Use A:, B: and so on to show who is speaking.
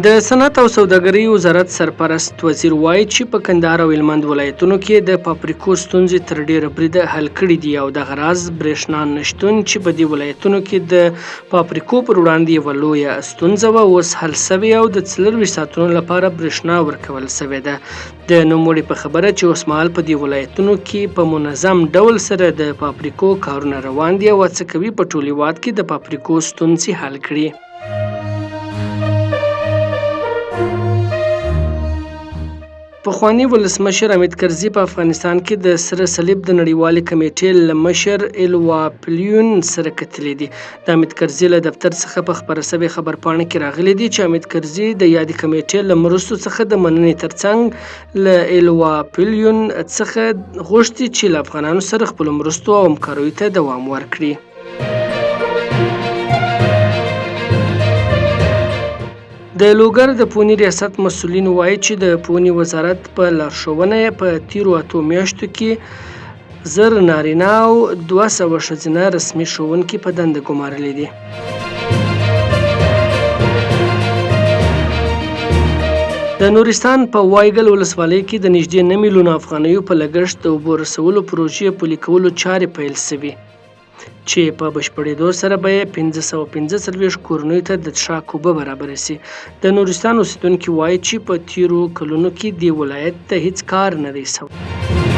A: د صنعت او سوداګرۍ وزارت سرپرست وزیر وايي چې په کندهار او هلمند ولایتونو کې د فابریکو ستونزې تر ډېره بریده حل کړې دي او دغه راز برېښنا نشتون چې په دې ولایتونو کې د فابریکو پر وړاندې یوه لویه ستونزه وه اوس حل شوې او د 24 ساعتونو لپاره برېښنا ورکول شوې ده. د نوموړي په خبره چې اوسمهال په دې ولایتونو کې په منظم ډول سره د فابریکو کارونه روان دي او هڅه کوي په ټول هېواد کې د فابریکو ستونزې حل کړي. پخواني ولسمشر حامد کرزي په افغانستان کې د سره صلیب د نړیوالې کمېټې له مشر ایلوا پلیون سره کتلي دي. د حامد کرزي له دفتر څخه په خپره شوې خبرپاڼه کې راغلي دي چې حامد کرزي د یادې کمېټې له مرستو څخه د مننې ترڅنګ له ایلوا پلیون څخه غوښتي چې له افغانانو سره خپلو مرستو او همکاریو ته دوام ورکړي. د لوګر د پوهنې ریاست مسؤلین وایي چې د پوهنې وزارت په لارښوونه یې په تیرو 8 میاشتو کې 1000 نارینه او 200 ښځینه رسمي ښوونکي په دنده ګمارلي دي. د نورستان په وایګل ولسوالۍ کې د نږدې 9 میلیونه افغانیو په لګښت د اوبو رسولو پروژې پلي کولو چارې پیل شوې. چې په بشپړېدو سره به یې 545 کورنیو ته د څښاک اوبه برابرې شي. د نورستان اوسېدونکي وايي چې په تېرو کلونو کې دې ولایت ته هېڅ کار نه دی شوی.